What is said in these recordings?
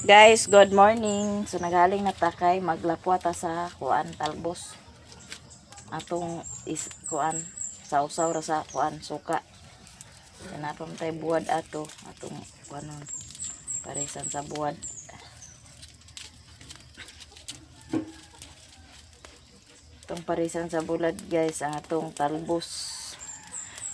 Guys, good morning. So nagaling na ta kay maglapwa ta sa kuan, talbos. Atong is kuan, sawsaw ra sa kuan, suka. Kanapam tay buwad ato atong kuanon. Paresan sa buwad. Itong parisan sa bulad, guys, ang atong talbos.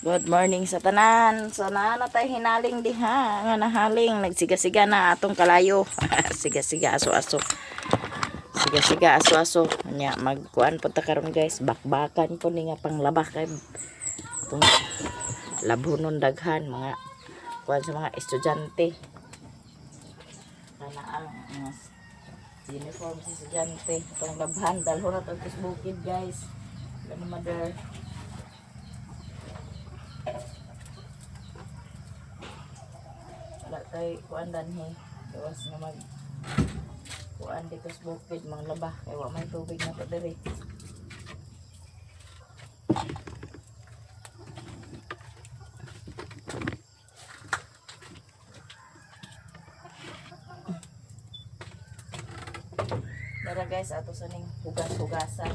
Good morning sa tanan. So naa na tay hinaling diha nga nahaling, nagsiga-siga na atong kalayo. Siga-siga, aso-aso. Siga-siga, aso-aso. Nya magkuan po ta karon, guys, bakbakan po ni nga panglaba kay itong labhonon daghan mga kuan sa mga estudyante. Kana ang mga uniform sa estudyante. Itong labhan dalhon na to sa bukid, guys. Ganun, mother. Wala tay kuan danhi. Gawas nga mag kuan dito sa bukid mga laba kay wa may tubig na to diri. Dara, guys, ato sa ning hugas-hugasan.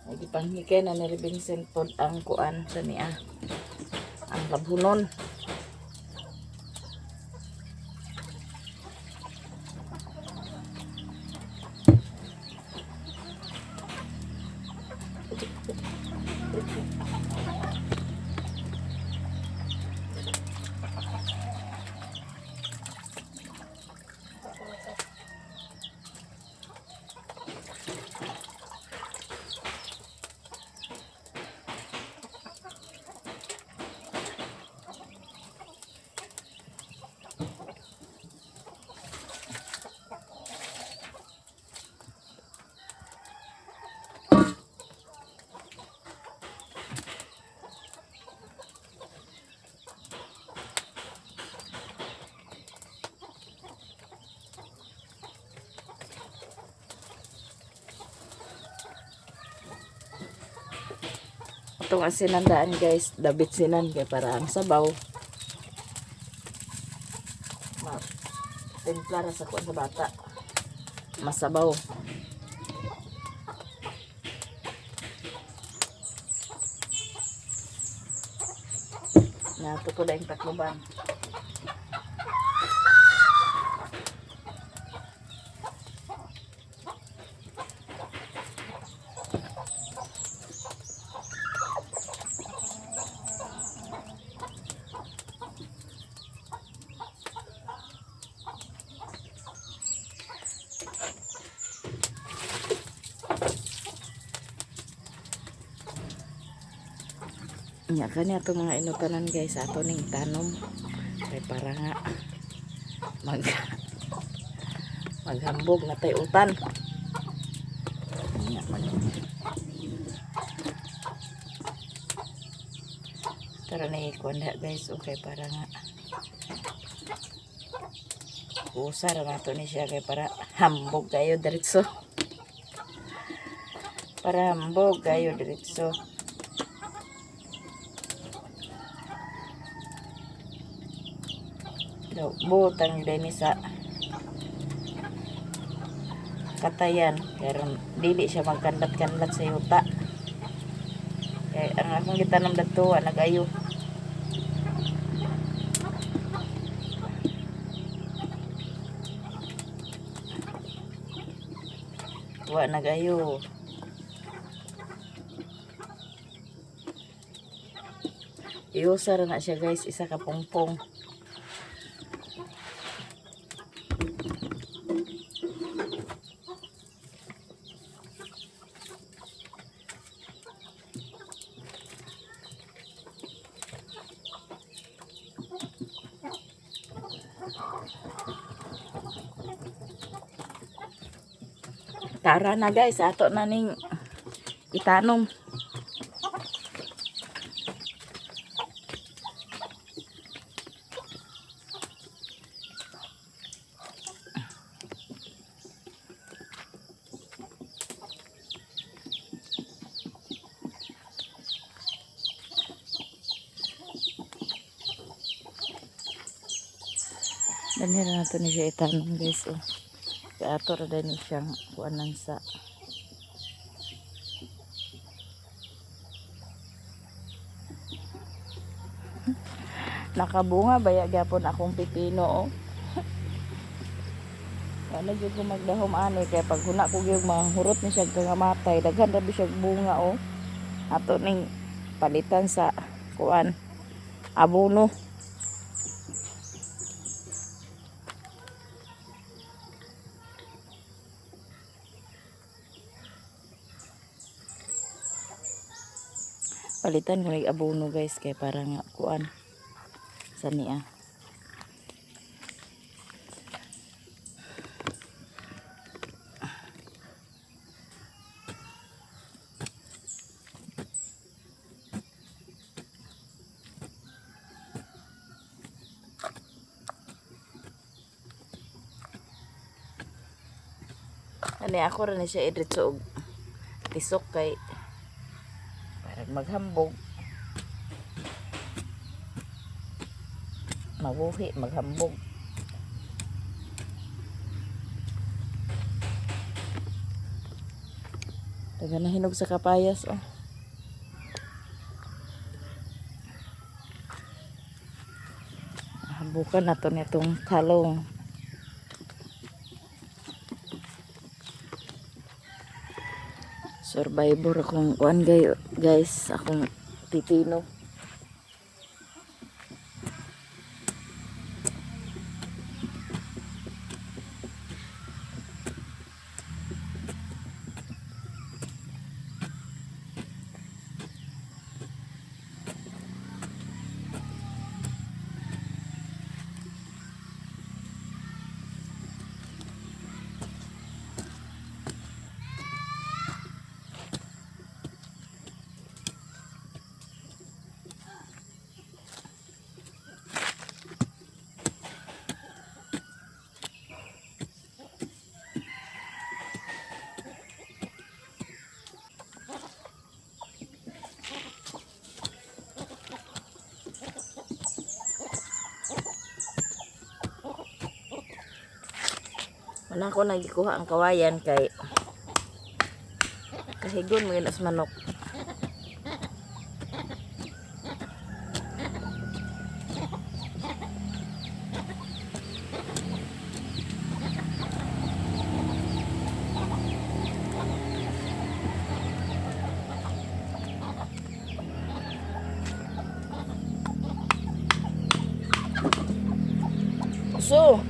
Ay gipanghikay na ni Vincent pod ang kuan sa niya. Ang labhunon. Itong asinandaan, guys, dabit sinan kay para ang sabaw. Ma timpla ra sa kuan sa bata. Masabaw. Nato ko lang takluban. Nya kani ato mga inutanan, guys, ato ning tanom kay para nga maghambog na tay utan. Nya tara na ikuan diha, guys, okay, para nga usa ra nato ni siya kay para hambog kayo diretso, para hambog kayo diretso. Daw, butang din sa katayan pero dili siya magkanlat-kanlat sa yuta kay ang akong gitanom dadto wa nagayo. Wa nagayo. Iusa ra na siya, guys, isa ka pungpong. Tara na, guys, ato na ning itanom. Danhira na to ni siya itanom, guys, oh. Kaya ato ra ni siyang kuanan sa nakabunga baya gyapon akong pipino, oh. Wala jud ko magdahom ani kay pag huna ko gyud mahurot ni siya kangamatay, daghan ra siya bunga, oh. Ato ning palitan sa kuan, abono. Palitan ko nig abono, guys, kay para nga kuan sa niya. Ani ako ra ni siya idritso og tisok kay parang maghambog. Mabuhi, maghambog. Daga na hinog sa kapayas, oh. Hambukan na to nitong talong. Survivor akong kuan, guys, akong pipino. Wala ko nagikuha ang kawayan kay kahigon mo yun as manok. So,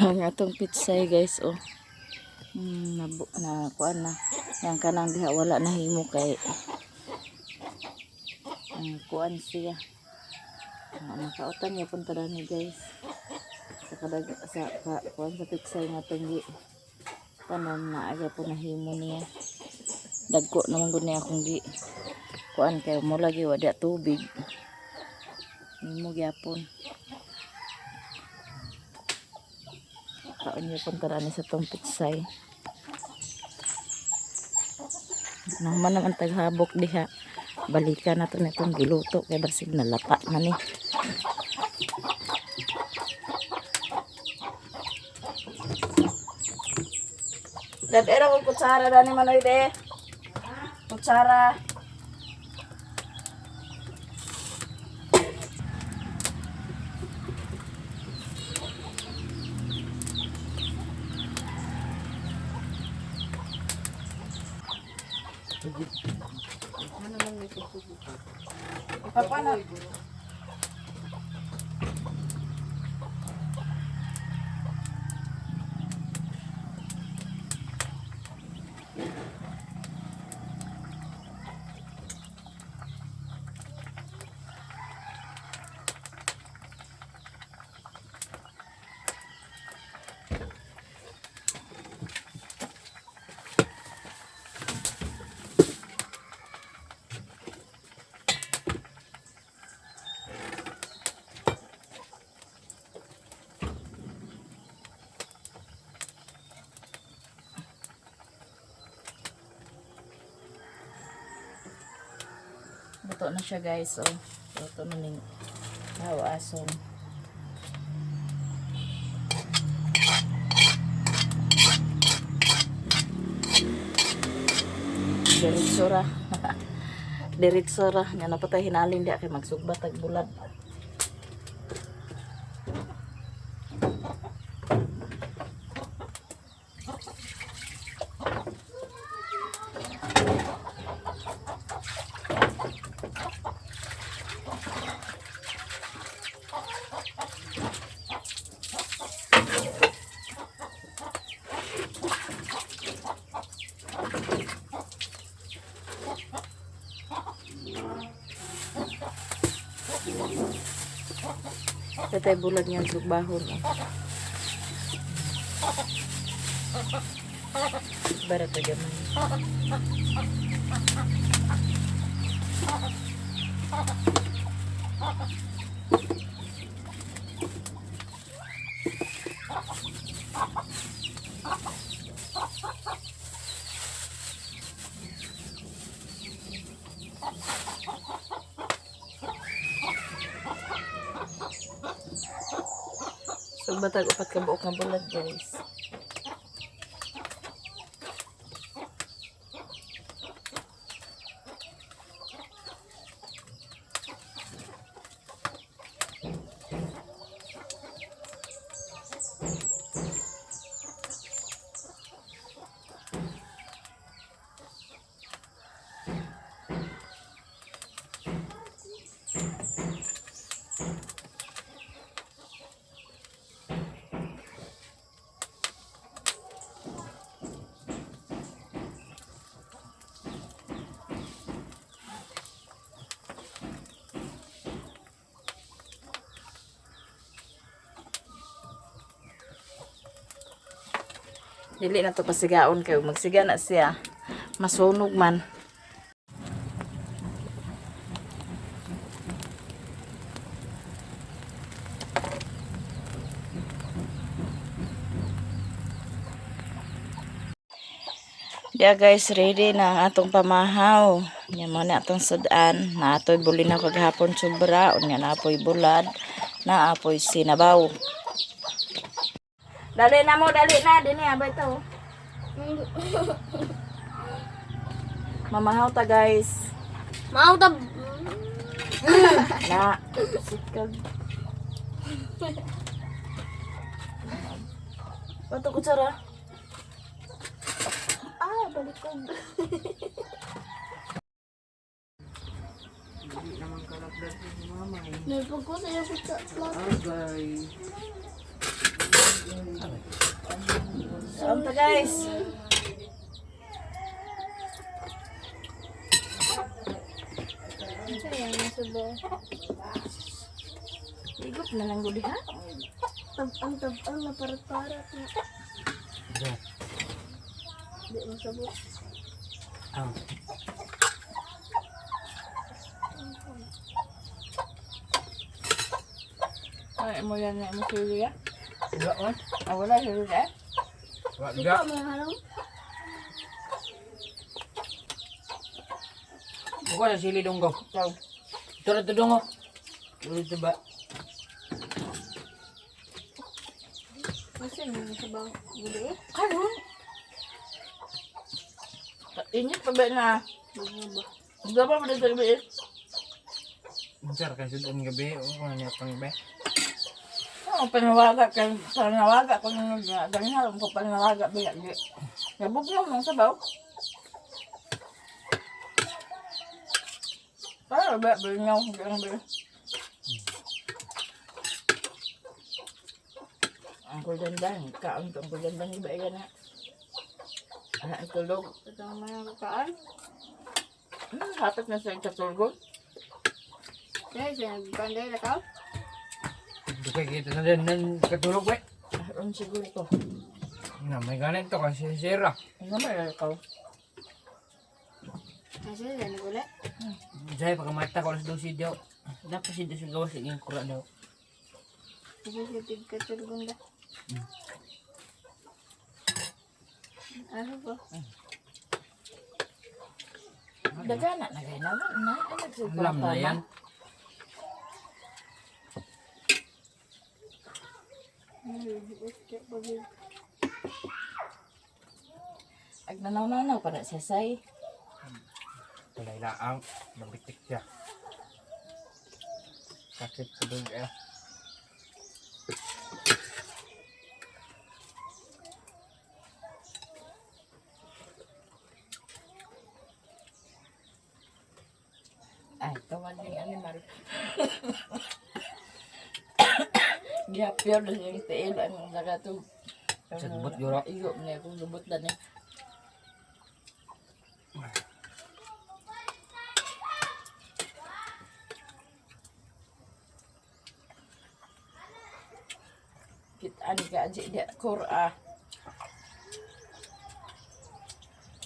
Ang atong pitsay, guys, oh. Na kuan na. Yang kanang diha wala na himo kay ang kuan siya. Ah, makautan niya punta ni, guys. Sa kadag sa ka, kuan sa pitsay nga tunggi tanom na aga po nahimo niya. Dagko naman gud niya akong gi kuan kay mo lagi wala tubig. Nimo gyapon. Kaon niya punta ni sa tong pitsay. Naman naman taghabok diha. Balikan na to na itong giluto kay basig nalapa na ni. Dad, era kong kutsara dani manoy de. Kutsara. Ipapana. Luto na siya, guys. Oh. Luto na ning ason. Diretso ra. Diretso ra. Nga na patay hinalin diya kay magsugba tag bulad. Patay bulag niya sugbahon. Oh. Bara ta gamay. Sugbatag upat ka buok nga bulag, guys. Dili na to pasigaon kay magsiga na siya. Masunog man. Yeah guys, ready na ang atong pamahaw. Nya mo na atong sudan. Naatoy bulinaw kagahapon sobra. Unya naapoy bulad. Naapoy sinabaw. Dali na mo, dali na. Dini, abay to. Mamahaw ta, guys. Mautab. Na, sikag. Bato kutsara. Ah, balikog. Hindi naman kalagdag si mama eh. Nalpag ko sa'yo sa plato. Agay. Saan ta, guys? Sayang na subo. Igop na lang gud ha. Tabang tabang na parat-parat na. Di mo sabo. Ah. Ay, mo yan na mo sili ya. Wala man. Ah, wala sili ka. Wala Ikaw mo halong? Buka sa sili donggo. Ikaw. Ito na ito donggo. Ito ba? Masa mo sabaw? Budi eh. Karon. Init pa ba na? Bago ba? Gaba pa dito gabi eh. Sir, kasi doon gabi. O, kung ano pang gabi. Oo, panawaga kay panawaga ko nung ganyan ko panawaga biya di. Nabugnaw nang sabaw. Para ba bugnaw ganang ba. Ang kulandan, kaon tong kulandan iba iba na. Ana ang tulog. Ito ang mga kakaan. Hapit na sa katulgon. Kaya siya nagpanday na ka? Dukay kita na din ng katulog eh. Aron siguro to. Na, may ganit to kasi sira. Ano ba ikaw? Kasi siya naguli. Jay, pagkamata ko alas 12 daw. Dapat siya sa gawas yung kura daw. Kasi siya tigkatulgon da. Ano ba? Dagana na gay na na Alam na yan. Ag nanaw-nanaw pa na siya say. Tulay laang. Mabitik siya. Sakit sa dog eh. Ay, tawag ng animal. Gihapyor na siyang tiil ang nagatog. Sa gubot, yura. Igo na akong gubot na niya. Kita ni ka aji dia kura.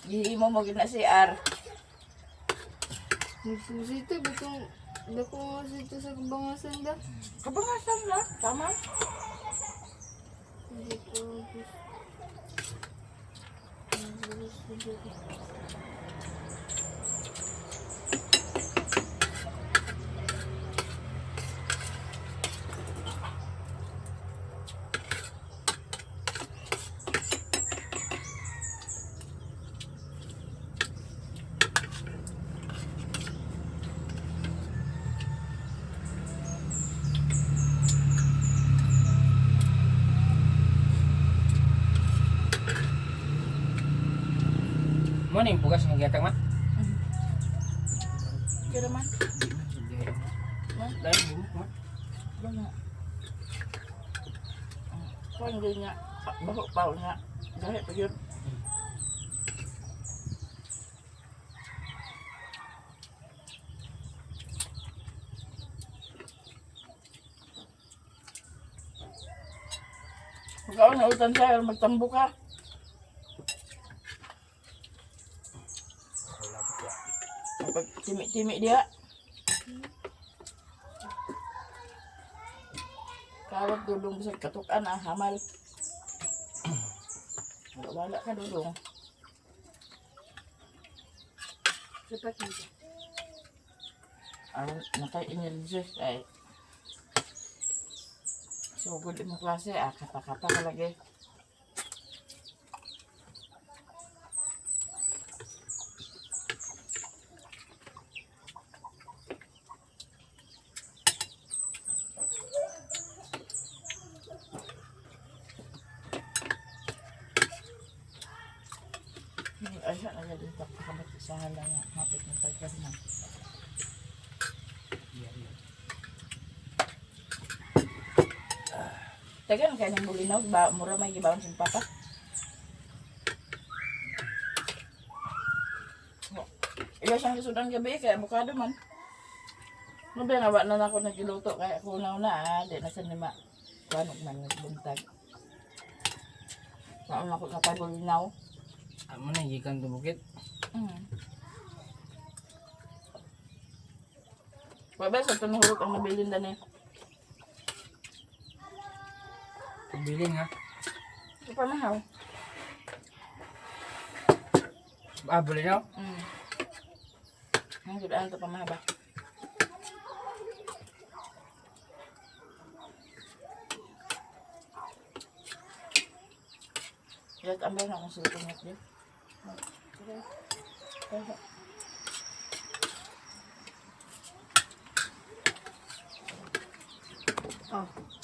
Gihimo mo gina si R. Nagsusito, batong dako nga sito sa kabangasan da. Kabangasan na, tama. Hindi ko gusto. Gusto ko. Mo na yung bugas ng gatang ma? Kira man. Di man siya. Ma? Dahil bumuk ma. Gana. Kuan gyud nga baho pa nga. Gahi pa gyud. Ikaw na utan sa'yo, magtambo ka. Kapag timi-timi diha. Kawat dulong sa katukan ah, hamal. Wala, wala ka dulong. Dapat nito. Ang naka-energy ay. Sugod mo klase ah, kata-kata ka lagi. Ay, siya nagaling pagkakamit sa halaya. Hapit ng tagkar na. Tagan kay ning bulinaw ba mura may gibaon sa papa. Iya siyang gisudan gabi kay abukado man. Mo ba nga wa na nako nagiluto kay ako na una ah, di na sa nima. Kuan og man buntag. Naon ako na kay bulinaw. Amo na gikan to bukit. Wa ba sa tunuhurot ang nabilin dani? Pabiling ha. Pamahaw. Ah, bulinaw. Ang gudaan to pamahaba. Yat ambay na akong sulpong ngat din. Oh.